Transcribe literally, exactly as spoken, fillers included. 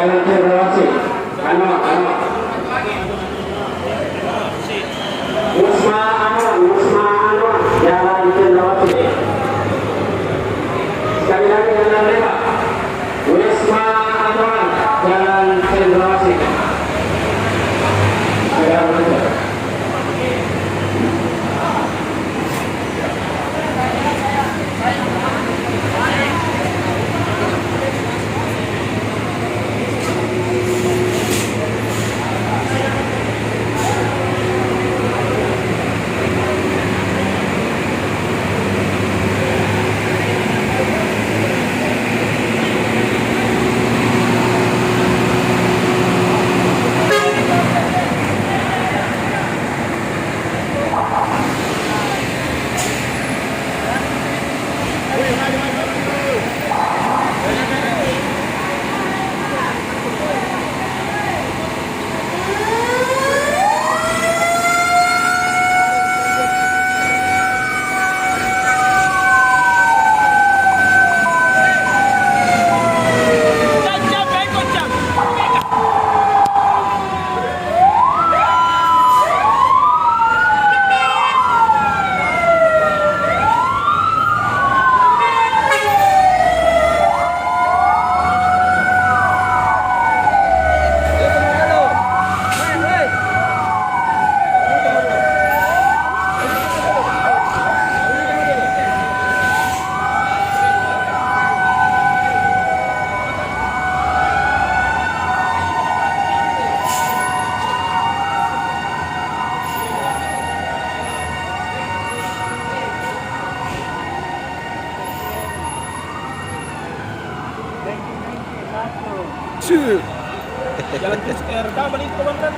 Jalan Cendrawasih. Anwar, Anwar. Usma Anwar, Usma Anwar, Jalan Cendrawasih. Sekali lagi, Jalan Lembang. Wisma Anwar, Jalan Cendrawasih. Segera meluncur. Su. Jalan terus R K balik ke Bangka.